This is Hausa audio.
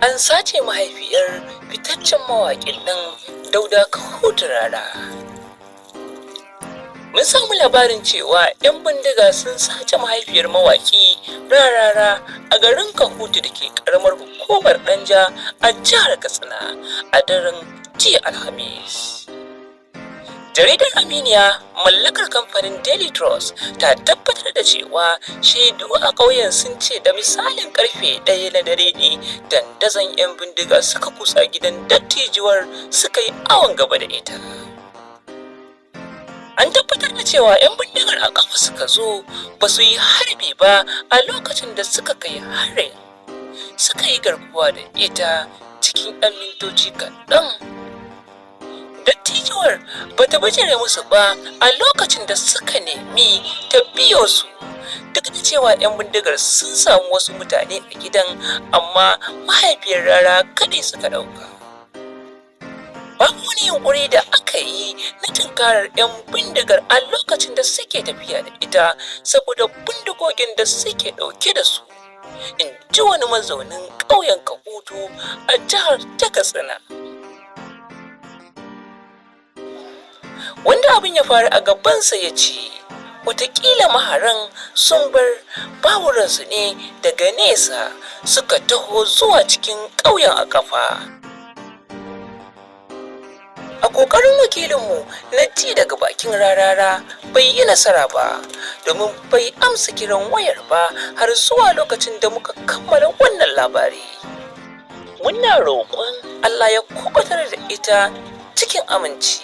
An sace mahaifiyar fitaccen mawaƙin nan Dauda Kahutu Rara. Mun samu labarin cewa 'yan bindiga sun sace mahaifiyar mawaƙi Rarara a garin Kahutu da ke ƙaramar hukumar Danja a jihar Katsina a daren jiya Alhamis. Jaridar Aminiya mallakar kamfanin Daily Trust ta tabbatar da cewa shaidu a ƙauyen sun ce da misalin karfe 1 na dare ne dandazon 'yan bindiga suka kutsa gidan dattijuwar suka yi awon gaba da ita. An tabbatar da cewa 'yan bindigar a ƙafa suka zo, ba su yi harbi ba a lokacin da suka kai harin. Suka yi garkuwa da ita cikin 'yan mintoci kaɗan. Dattijuwar ba ta bijire musu ba a lokacin da suka nemi ta biyo su. Duk da cewa 'yan bindigar sun samu wasu mutane a gidan, amma mahaifiyar Rara kaɗai suka ɗauka. Babu wani yunkuri da aka yi na tunkarar 'yan bindigar a lokacin da suke tafiya da ita saboda bindigogin da suke ɗauke da su, in ji wani mazaunin ƙauyen Kahutu a jihar ta Katsina. Wanda abin ya faru a gabansa ya ce, watakila maharan sun bar baburansu ne daga nesa suka taho zuwa cikin ƙauyen a ƙafa. A ƙoƙarin wakilinmu na ji daga bakin Rarara bai yi nasara ba, domin bai amsa kiran wayar ba har zuwa lokacin da muka kammala wannan labari. Muna roƙon Allah ya kubutar da ita cikin aminci.